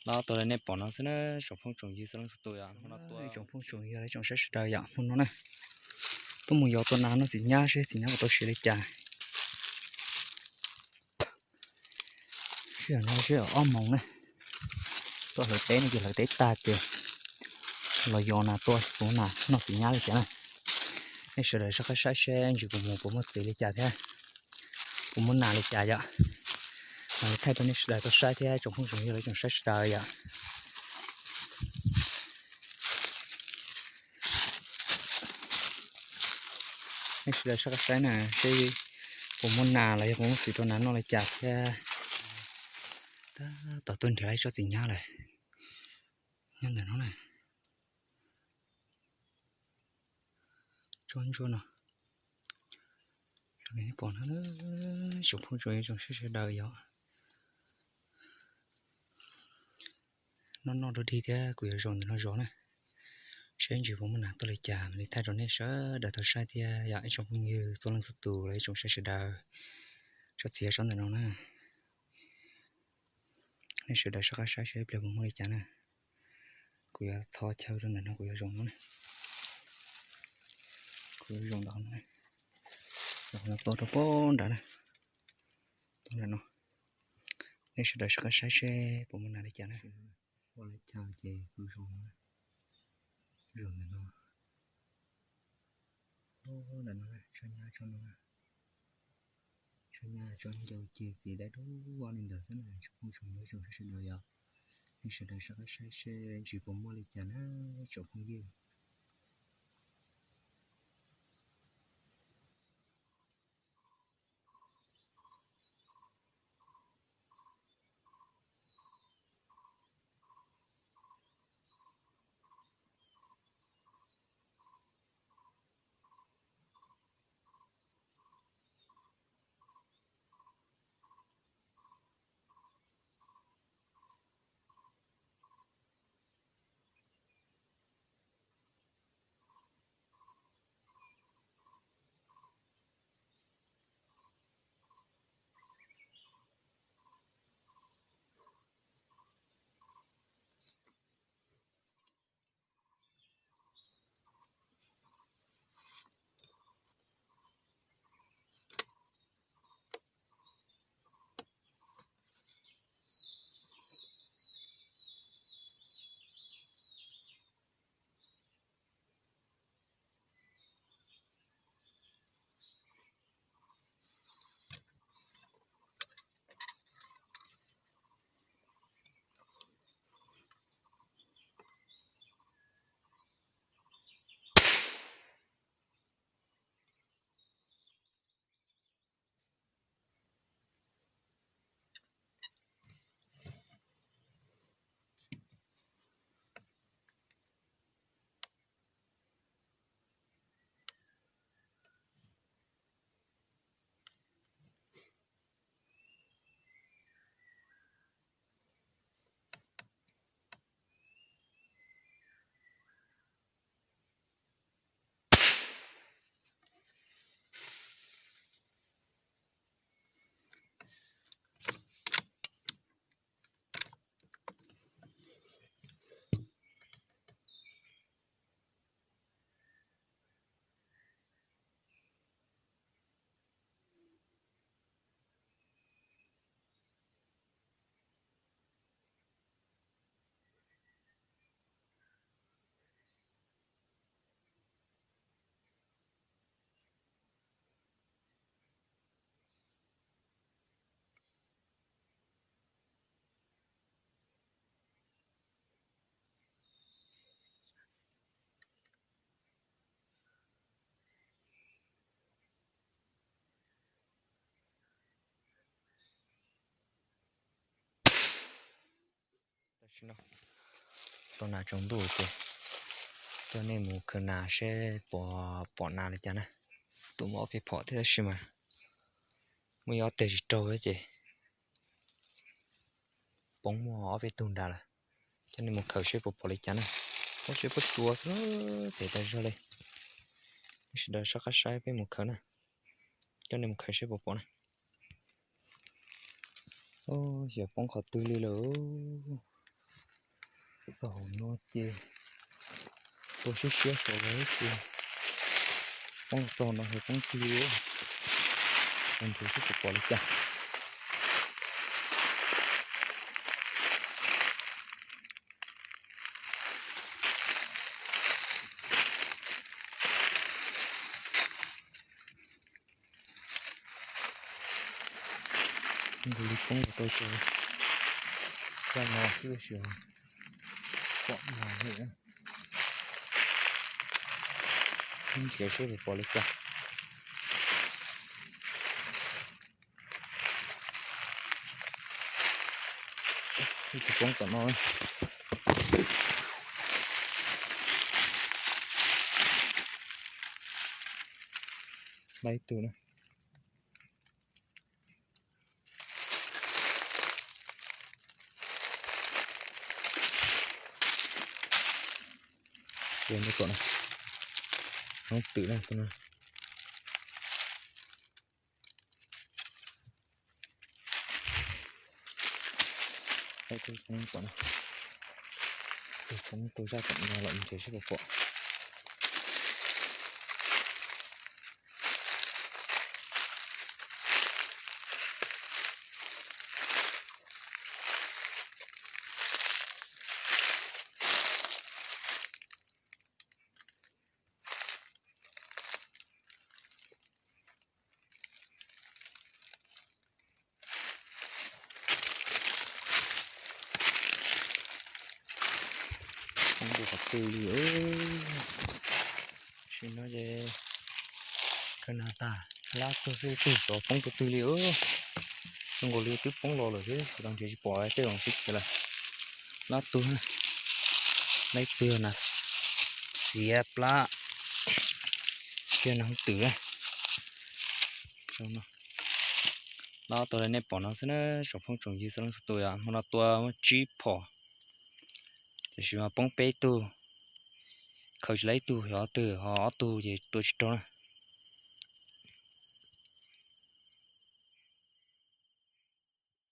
Los tau li nej pom no xwb na, tsoom phooj tsoom ywg txhua leej txhua tus yom. Tsoom phooj tsoom ywg tsoom saib sawv daws yom, hmo no na, tuaj mus yos tua nas noj txiv nyab seb txiv nyab puas tau siav li cas. Sij hawm no sij hawm ob moos na, tuaj hlawv teb no ces hlawv teb tag ces los yos nas tua, puas muaj nas noj txiv nyab li cas na. Nej sawv daws soj qab saib seb ntsis kuv mus puas muaj txiv li cas thiab puas muaj nas li cas yom. Mam li thaij rau nej sawv daws tau saib thiab tsoom phooj tsoom ywg tsoom saib sawv daws yom. Nej sawv daws soj qab saib na seb puas muaj nas los yog puas muaj txiv rau nas noj li cas thiab. Tab tom tuaj nrhiav ib tsob txiv nyab lawm, nyob ntawm no na. Tsob ntsuab no, zoo li nej pom no, tsoom phooj tsoom ywg tsoom saib sawv daws yom. Noj noj dog dig thiab kuv yuav zaum ntawm no zov na, seb ntsis puas muaj nas tuaj li cas mam li thaij rau nej sawv daws tau saib thiab yom ib tsoom phooj ywg txhua leej txhua tus los ib tsoom saib sawv daws. Tsob txiv tsob ntawm no na, nej sawv daws soj qab saib seb ib pliag puas muaj li cas na. Kuv yuav tho chaw rau ntawm no kuv yuav zaum no na. Kuv yuav zaum ntawm no, zaum no tua rau pem nrad na, tua nrad no. Nej sawv daws soj qab saib seb puas muaj nas li cas na. Ua li cas ces kuv zaum no, zaum ntawm no, ntawm no, tsob nyab tsob no, tsob nyab tsob ncau ces txiv dawb dub li ntawd xwb na tsoom phooj tsoom ywg tsoom saib sawv daws yom. Nej sawv daws soj qab saib seb ntsis puas muaj li cas na tsoom phooj ywg. Tam sim no tau nas tsaus ntuj ces coj nej mus khaws nas seb puas pom nas li cas na. Tus muaj ob peb phom thiab tab sis mas muaj ib ob teg tsis raug ces poob muaj ob peb tug nrad lawm. Coj nej mus khaws seb puas pom li cas na. Tab sis pob tsuas xwb ces tau zog li. Nej sawv daws soj qab saib peb mus khaws na. Coj nej mus khaws seb puas pom na. Xyov poob qhov twg li lawm. Txog hauv no ces tua siab siab saud los ces poob txog no ces poob tig li. Nrhiav seb puas pom li cas. Nkaus li poob los tau tso zaj no xwb tab sis pom no li. Nrhiav seb puas pom li cas. Ib tug poob tom no. Lab ib tug na. Tus no tom no, hoob twm na tus no. Tus poob tom no, tus poob tus zaj tom no los nrhiav seb puas pom. Poob tus qhov twg li. Sim no ces kawg nag tag, lab tuag xwb twb tsis poob tus twg li. Zoo nkaus li twb poob los lawm xwb, los nrhiav tsis pom tej zoo xwb ces lawm. Lab tuag, lab twg na, xiav plab, kiag no hoob twm na. Lab tuag li nej pom no xwb na, tsoom phooj tsoom ywg txhua leej txhua tus, hmo no tua muaj tsib phom, tiam sis mas poob peb tug, khaws tsis tau ib tug, yog ob tug, ho ob tug ces tua tsis raug na.